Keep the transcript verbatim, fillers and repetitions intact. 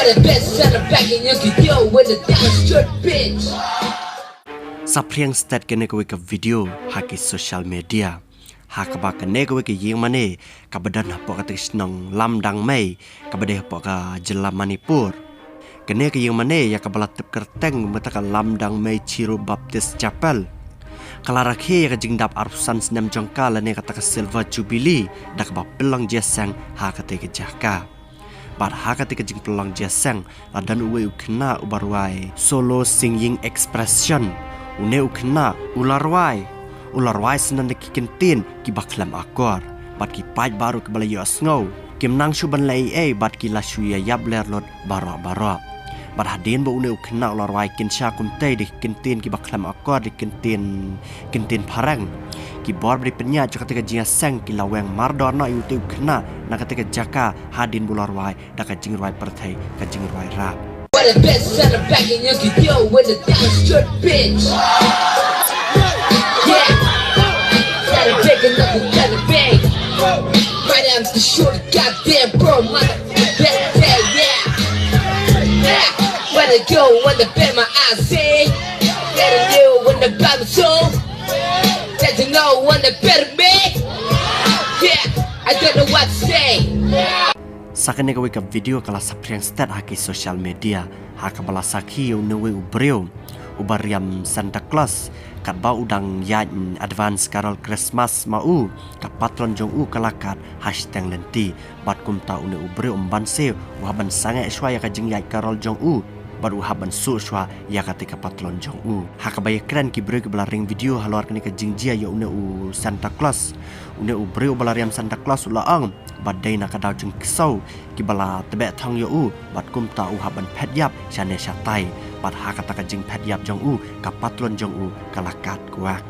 The best and the back in your video with the down straight bitch. Saphriang stet kane kawei ka video ha ki social media. Ha kaba kane kawei ka ïing mane kaba don hapoh kata ka shnong Lamdangmei kaba dei hapoh ka jylla Manipur. Kane ka ïing mane ïa kaba la tip kyrteng mynta ka Lamdangmei Chiru Baptist Chapel ka la rakhe ïa ka jingdap arphew san snem jong ka lane kata ka Silver Jubilee da kaba pynlong jingïaseng ha kata ka jaka. Bad ha kata ka jingpynlong jingïaseng la don uwei u khynnah uba rwai solo singing expression. Une u khynnah u la rwai, u la rwai syndon da ki kyntien kiba khlem akor. Bad ki paid baroh kiba la ïohsngew kim nang shuh ban leh ei ei bad ki la shu ïa ïap ler lut baroh baroh. Bad hadien ba une u khynnah u la rwai kynsha kumtei da ki kyntien kiba khlem akor da ki kyntien kyntien phareng. Ki bor ba dei pynïaid jong kata ka jingïaseng ki la weng mardor noh ïa utei u khynnah na kata ka jaka hadien ba u la rwai da ka jingrwai pyrthei, ka jingrwai rap. What the best and the back in your video with the down straight bitch. Yeah. Gotta take another gotta bang. Right, I'm the short goddamn bro, mother. Better say yeah. Yeah. When I go, when the bend my eyes say, better you when the Bible so. That you know when the better me. Yeah. I don't know what to say. Sa kane kawei ka video ka la saphriang stet ha ki social media ha kaba la sakhi ïa une uwei u briew uba riam Santa Claus katba u dang ïaid advance carol Christmas ma u, ka patlon jong u ka la kat ha shiteng lynti. Bad kumta une u briew um banse u hap ban sangeh shuwa ïa ka jingïaid carol jong u bad u hap ban suh shuwa ïa kata ka patlon jong u. Ha kaba ïakren ki briew kiba la ring video halor kane ka jingjia ïa une u Santa Claus, une u briew uba la riam Santa Claus u la ong ba dei na ka daw jingksew kiba la tbeh thong ïa u bad kumta u hap ban phet ïap shane shatai. Bad ha kata ka jingphet ïap jong u ka patlon jong u ka la kat kwak.